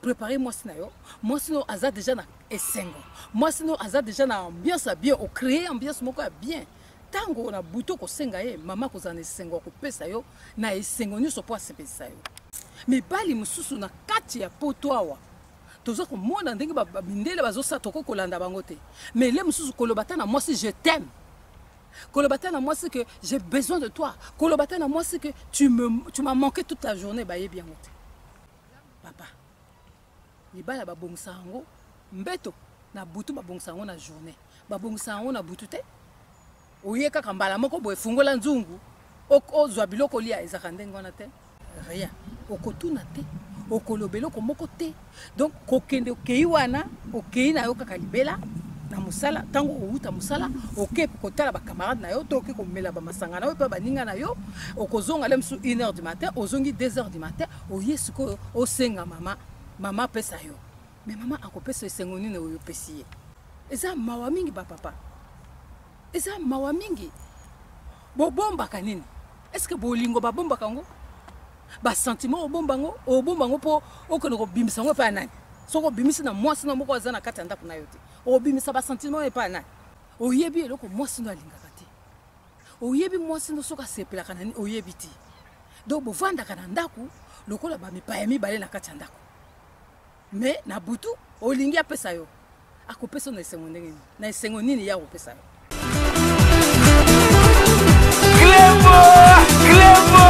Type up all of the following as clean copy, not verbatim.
Oprépare mwasi na yo, mwasi no aza déjà na esengo, mwasi no aza déjà na ambiance ya bien, ocréer ambiance moko ya bien. Ntango na butu okosenga ye, mama akozala na esengo ya kopesa yo na esengo nyonso mpo asepelisa yo. Mibali mosusu na kati ya poto awa toza komona ndenge mindele bazosala, tokoki kolanda bango te. Mais le mosusu koloba ata na mwasi je t'aime, koloba ata na mwasi que j'ai besoin de toi, koloba ata na mwasi que tu m'as manqué toute la journée, bayebi yango te. Papa, libala babongisa yango mbeto na butu, babongisa yango na journée, babongisa yango na butu te. Oye kaka mbala moko boye, fungola nzungu ozwa biloko lia, ezalaka ndenge wana te. Rien, okotuna te, okoloba eloko moko te. Donc kokende okei wana, okei na yo kaka libela na mosala. Ntango owuta mosala, oke kotala bacamarade na yo to oke komela bamasanga na yo mpe baninga na yo, okozonga le mosusu 1 heure du matin, ozongi 2 heures du matin, oye sikoyo osenga mama, mama apesa yo. Mais mama akopesa esengo nini oyo opesi ye? Eza mawa mingi bapapa, eza mawa mingi. Bobombaka nini? Est-ce que bolingo babombaka yango? Basentiment obomba yango, obomba yango mpo okende kobimisa yango epai ya nani? Soki obimisi na mwasi na moko aza na kati ya ndako na yo te, obimisa basentiment epai ya nani? Oyebi eloko mwasi no alingaka te, oyebi mwasi no soki asepelaka na nini, oyebi te. Donc bovandaka na ndako lokola bamipaya mibale na kati ya ndako, mais na butu olingi apesa yo, akopesa na esengo ndenge nini? Na esengo nini ye akopesa yo? Clevo, Clevo.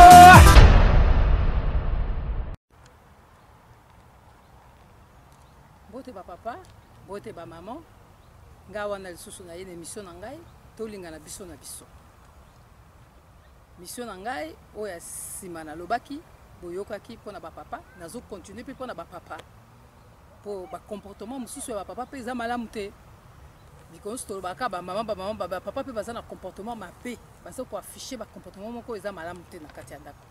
Mbote bapapa, mbote bamama, ngai wana lisusu na ye na émission na ngai tolingana biso na biso. Mission na ngai oyo ya nsima nalobaki, boyokaki mpona bapapa, nazokontinue mpe mpona bapapa, mpo bacomportement mosusu ya bapapa mpe eza malamu te. Mikolo nyonso tolobaka bamama, bamama, bapapa mpe baza na comportement mabe, baza koaffiche bacomportement moko eza malamu te na kati ya ndako.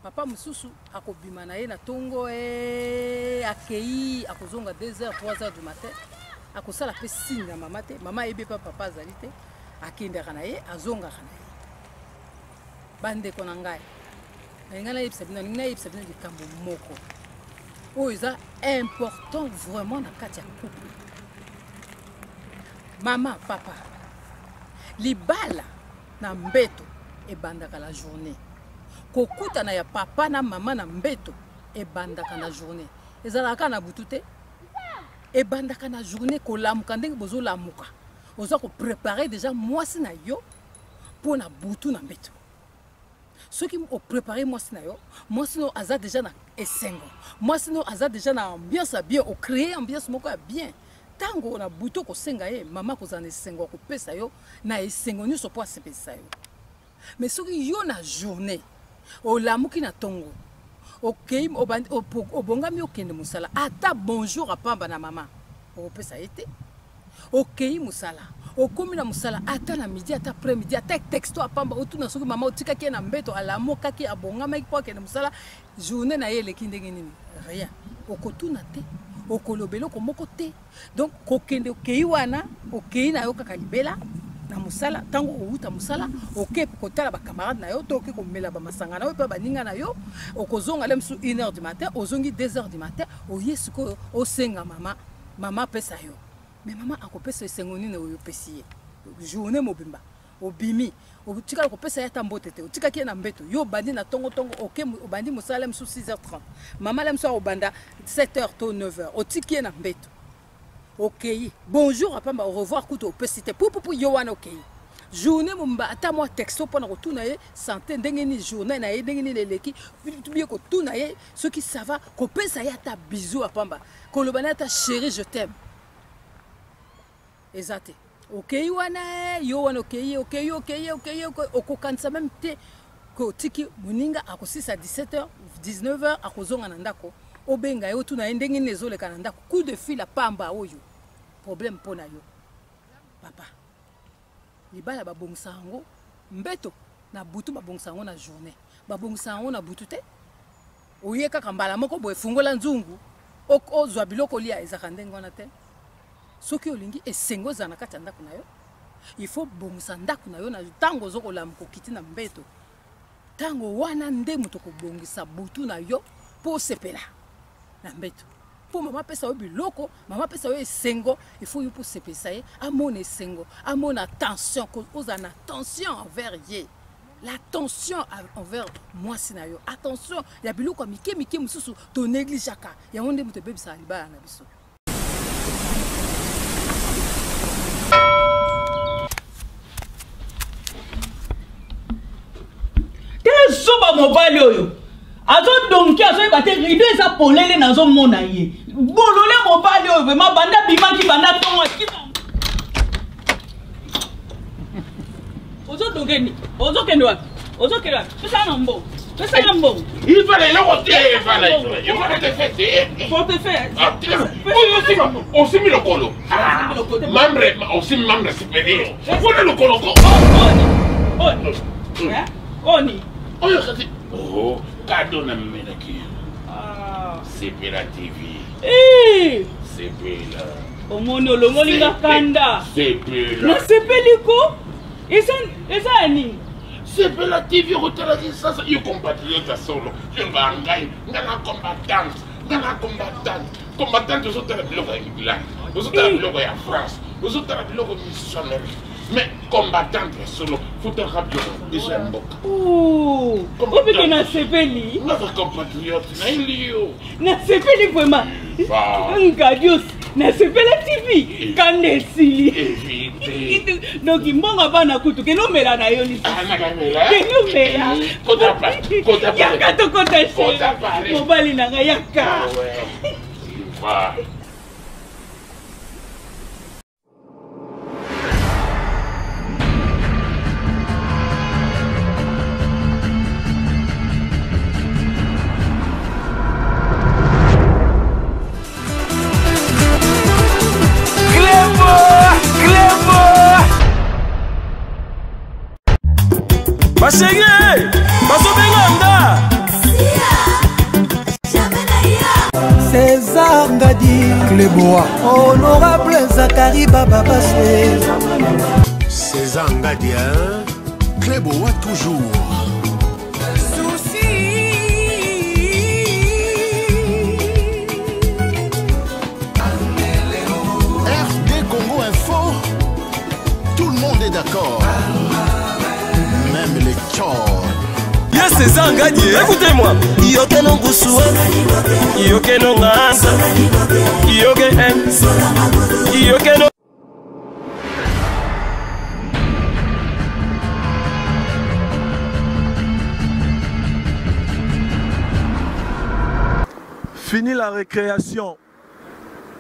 Papa mosusu akobima na ye na tongo, akei, akozonga 2 heures, 3 heures du matin, akosala mpe signe na mama te, mama ayebi mpe papa azali te, akendaka na ye, azongaka na ye. Bandeko na ngai, nalingi nayebisa bino, nalingi nayebisa bino likambo moko oyo eza important vraiment na kati ya couple. Mama, papa, libala na mbeto ebandaka la journée. Kokutana ya papa na mama na mbeto ebandaka na journée, ezalaka na butu te, ebandaka na journée. Kolamuka ndenge bozolamuka, oza koprépare déjà mwasi na yo mpo na butu na mbeto. Soki oprépare mwasi na yo, mwasi no aza déjà na esengo, mwasi no aza déjà na ambiance ya bien, ocréer ambiance moko ya bien. Ntango na butu okosenga ye, mama akozala na esengo ya kopesa yo na esengo nyonso mpo asepelisa yo. Mais soki yo na journée olamuki na tongo, okei, obongami okende mosala, ata bonjour apamba na mama okopesa ye te. Okei mosala, okomi na mosala ata na midi, ata après midi, ata texto apamba otuna soki mama otikaki ye na mbeto, alamukaki, abongamaki mpo akende mosala, journée na ye eleki ndenge nini? Rien, okotuna te, okoloba eloko moko te. Donc kokende okei wana, okei na yo kaka libela na mosala. Ntango owuta mosala, oke kotala bacamarade na yo to oke komela bamasanga na yo mpe baninga na yo, okozonga le mosusu 1 heure du matin, ozongi 2 heures du matin, oye sikoyo osenga mama, mama apesa yo. Mais mama akopesa esengo nini oyo opesi ye? Journée mobimba obimi, otikala kopesa ye ata mbote te, otikaki ye na mbeto. Yo obandi na tongo-tongo, oke obandi mosala mosusu 6h30, mama le mosusu akobanda 7h to 9h, otiki ye na mbeto, okei bonjour apamba, au revoir kutu opesi te, pupupu yo wana okei journée mobimba, ata mwa texto mpona kotuna ye santé ndenge nini, journée na ye ndenge nini eleki, bie kotuna ye soki ça va, kopesa ye ata bisou apamba, koloba na ye ata chéri je t'aime, eza te. Okei wana, yo wana okei, okei, okei, okei, okokanisa meme te ke otiki moninga akosisa 17h, 19h, akozonga na ndako, obenga ye otuna ye ndenge nini ezoleka na ndako, coup de fil apamba oyo problème mpo na yo. Papa, libala babongisa yango mbeto na butu, babongisa yango na journée, babongisa yango na butu te. Oye kaka mbala moko boye, fungola nzungu ozwa biloko lia, ezalaka ndenge wana te. Soki olingi esengo ezala na kati ya ndako na yo, il faut bongisa ndako na yo na ntango ozo kolamuka, okiti na mbeto, ntango wana nde moto kobongisa butu na yo mpo osepela. na mbeto. Mpo mama apesa yo biloko, mama apesa yo esengo, il faut yo mpo osepelisa ye, amona esengo, amona attention, ozala na attention envers ye. La tension envers mwasi na yo, attention ya biloko ya mike mike mosusu to negligeaka, yango nde moto ebebisaka libala na biso. Te zoba mobali oyo azodonki azoyeba te rido eza polele nazomona ye bolole mobali oyo vraimen banda bimaki banda ntongo akima ozodonke nini ozokende wapi ozokende wapi pesa na mbongo pesa na mbongo ifala eloko te ifala portefeuille te portefeuille oyo osimbi lokolo membre osimbi membre supérieur wana lokolo ko oni oni oyo kasi oh, kado na memelaki ah. sepela tv sepela omoni olongoli nga kanda sepela nasepeli ko eza eza ya nini sepela tv okotala kisasa yo compatriote ya solo yo loba ngai nga na combattante nga na combattante combattante ozotala biloko ya england ozotala eh. biloko ya france ozotala biloko misusu amérique mais combattante ya solo futaka biloko biso ya mboka obike nasepeli naza compatriote nayeli yo nasepeli vraiment ngadios nasepela tv eh. kanda esili donc mbongo bana kutu kende omela na yo lisusu kende omela yaka tokota mobali na ngai yaka ah, Basenge bazobenga nga César Ngadi Cleboa Honorable Zakari Baba Baswe César Ngadi hein? Cleboa toujours Souci RD Congo Info Tout le monde est d'accord Même les tchors Yes, César Ngadi, écoutez-moi. Yoke no ngusua, yoke no ngasa, yoke m, yoke no. Fini la récréation.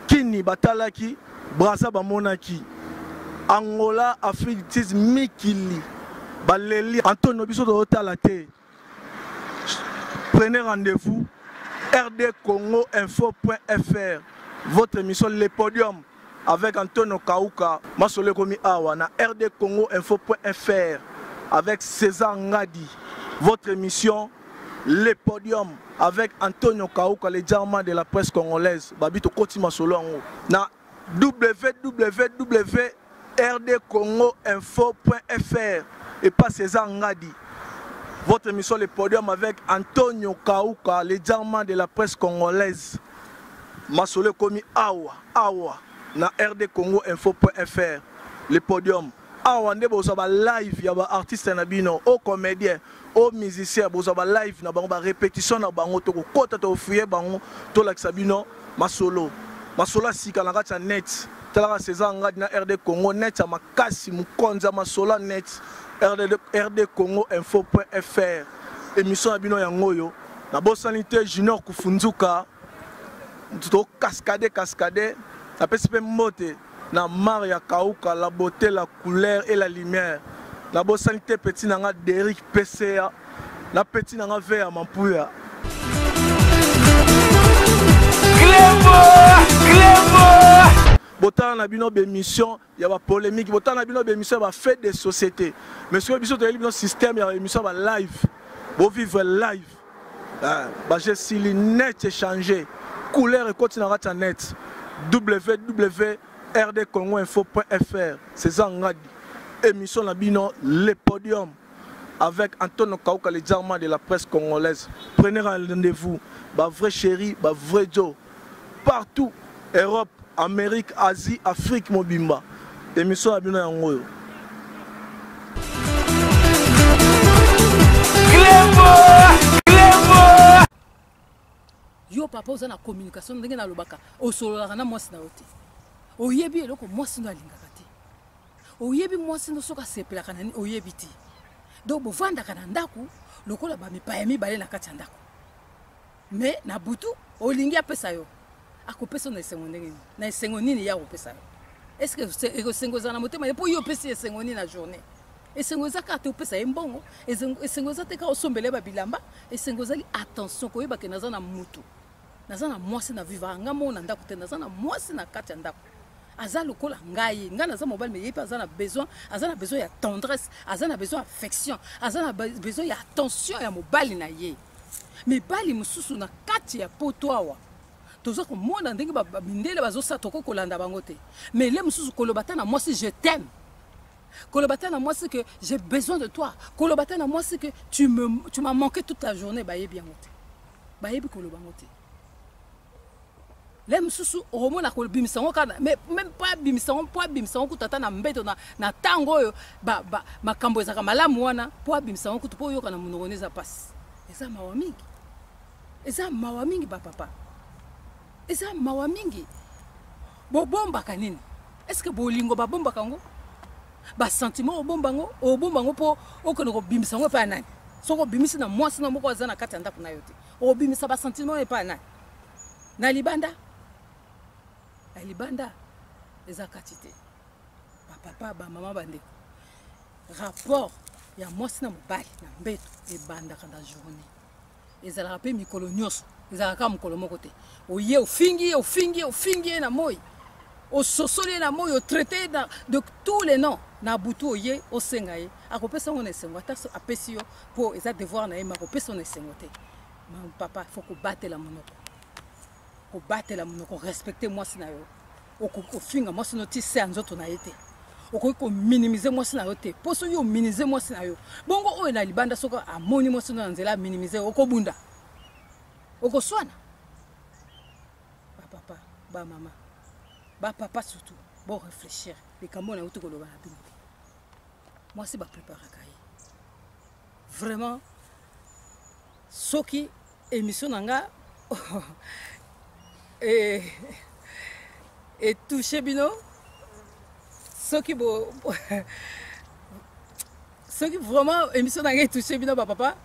Kini batalaki, Brazza bamonaki. Angola, Afrique du Sud, mikili. Baleli, Antonio biso tozotala te. Prenez rendez-vous rdcongoinfo.fr votre émission Le Podium avec Antonio Kauka masolo ekomi awa na rdcongoinfo.fr avec César Ngadi votre émission Le Podium avec Antonio Kauka le diamant de la presse congolaise babi tokoti masolo yango na www.rdcongoinfo.fr et pas César Ngadi votre émission Le Podium avec Antonio Kauka le diamant de la presse congolaise masolo ekomi awa awa na rdcongoinfo.fr Le Podium awa nde bozwa ba live ya ba artiste na bino o comédien o musicien bozwa ba live na bango ba répétition na bango tokokota tokofuye bango tolakisa bino masolo masolo ya sika na kati ya net talaka César Ngadi na RD Congo net ya makasi mokonzi ya masolo ya net RD, RD Congo info.fr émission na bino yango oyo nabosani te Junior Kufunzuka to cascade cascade napesi mpe mbote na mar ya kauka la beauté la couleur et la lumière nabosani te petit na nga Derrick PCA na petit na nga Veya Mampuya Clevo Clevo botala na bino bémission ya ba polémique botala na bino bémission ya ba fait de société mais soki biso toyeli bino système ya émission ya ba live bovivre live ah, ba esili net échanger couleur ekoti na kati ya net www.rdcongoinfo.fr César Ngadi émission na bino le podium Avec Antonio Kauka, le diamant de la presse congolaise. Prenez rendez-vous. Ba vrai chéri, ba vrai Joe. Partout, Europe, Amérique, Asie, Afrique, Mobimba. Émission ya bino yango oyo. Yo papa oza na communication ndenge nalobaka, osololaka na mwasi na yo te. Oyebi eloko mwasi no alingaka te. Oyebi mwasi no soki asepelaka na nini oyebi te. Donc bovandaka na ndako lokola ba mipaya mibale na kati ya ndako. Mais na butu olingi apesa yo, akopesa yo na esengo ndenge nini? Na esengo nini ye akopesa yo? Est-ce que esengo ezala na motema ye mpo yo opesi esengo nini na journée? Esengo eza kaka te opesa ye mbongo, esengo eza te kaka osombela ye ba bilamba, esengo ezali attention, koyeba ke naza na mutu, naza na mwasi na vivaka nga moko na ndako te, naza na mwasi na kati ya ndako. Aza lokola ngai, ngai naza mobali mais ye pe aza na besoin, aza na besoin ya tendresse, aza na besoin ya affection, aza na besoin ya attention ya mobali na ye. Mibali mosusu na kati ya poto awa toza komona ndenge mindele bazosala, tokoki kolanda bango te. Mais le mosusu koloba ata na mwasi je t'aime, koloba ata na mwasi que j'ai besoin de toi, koloba ata na mwasi que tu m'as manqué toute la journée, bayebi yango te, bayebi koloba yango te. Le mosusu okomona kobimisa yango kaka, mais même pas abimisa yango, mpo abimisa yango kutu ata na mbeto na ntango oyo makambo ezalaka malamu wana, mpo abimisa yango kutu mpo oyoka na monoko wana eza mpasi. Eza mawa mingi, eza mawa mingi ba papa, eza mawa mingi. Bobombaka nini? Est-ce que bolingo babombaka yango? Ba sentiment obomba yango, obomba yango mpo okende kobimisa yango epai ya nani? Soki obimisi na mwasi na moko aza na kati ya ndako na yo te, obimisa ba sentiment epai ya nani? Na libanda, na libanda eza kati te. Ba papa, ba mama, ba ndeko, rapport ya mwasi na mobali na mbeto ebandaka na journée, ezalaka pe mikolo nyonso, ezalaka kaka mokolo moko te. Oye ofingi ye, ofingi ye, ofingi ye na moi, ososoli ye na moi, otraite ye de tous les noms. Na butu oye osenga ye, akopesa ngo na esengo, ata so apesi yo po eza devoir na ye, mais akopesa ngo na esengo te. Mama, papa, faut kobatela monoko, kobatela monoko, respecter mwasi na yo. Okoki kofinga mwasi no ti se ya nzoto na ye te, okoki kominimize mwasi na yo te, po soki ominimize mwasi na yo bongo oyo na libanda, soki amoni mwasi no na nzela aminimize yo, okobunda, okoswana. Ba papa, ba mama, ba papa surtout, bo réfléchir likambo na uti koloba na bino. Mwasi ba préparaka ye vraiment. Soki émission na nga e touché bino, soki bo, soki vraiment émission na nga e touché bino ba papa,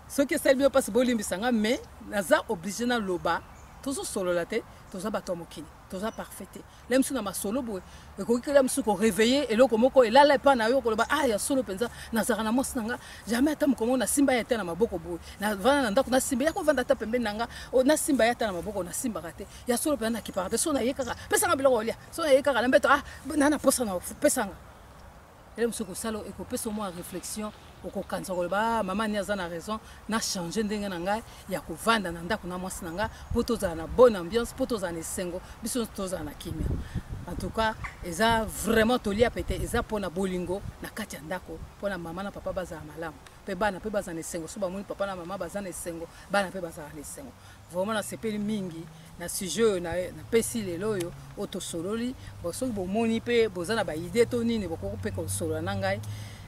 soki esali bino mpasi bolimbisa nga, mais naza obligé na loba. Tozosolola te, toza bato ya mokili, toza parfait te. La mosusu na masolo boye ekoki kela mosusu koreveille eloko moko elala epai na yo, koloba ah, ya solo mpenza nazalaka na mwasi na nga jamais ata mokolo moko nasimba ye ata na maboko boye, navanda na ndako nasimba ya kovanda ata pembeni na nga, oh, nasimba ye ata na maboko nasimbaka te, ya solo mpenza nakipaka te. So naye kaka pesanga biloko kolia, so naye kaka na mbeto, ah, na na posa na pesanga. Ele mosusu ekosala, ekopesa mwa réflexion, okokanisa koloba ah, mama ni aza na raison, na changer ndenge na ngai ya kovanda na ndako na mwasi na ngai po tozala na bonne ambiance, po tozala na esengo, biso nyonso tozala na kimia. En tout cas eza vraiment tolia pete, eza mpona bolingo na kati ya ndako, mpona mama na papa bazala malamu, mpe bana mpe bazala na esengo. So bamoni papa na mama baza na esengo, bana mpe bazala na esengo. Vraiment nasepeli mingi na sujet oyo napesi lelo oyo, oyo tosololi. Bon, soki bomoni mpe boza na ba idée to nini, bokoki mpe kosolola na ngai,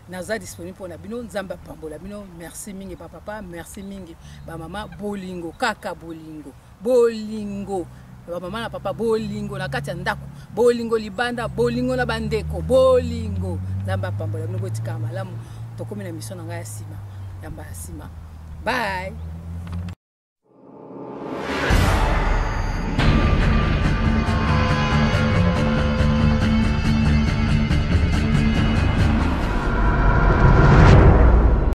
naza disponible mpona bino. Nzambe apambola bino. Merci mingi ba papa, merci mingi ba mama. Bolingo kaka bolingo, bolingo ba mama na papa, bolingo na kati ya ndako, bolingo libanda, bolingo na bandeko, bolingo. Nzambe apambola bino, botikala malamu. Tokomi na mission na ngai ya nsima, ya mbala nsima. Bye.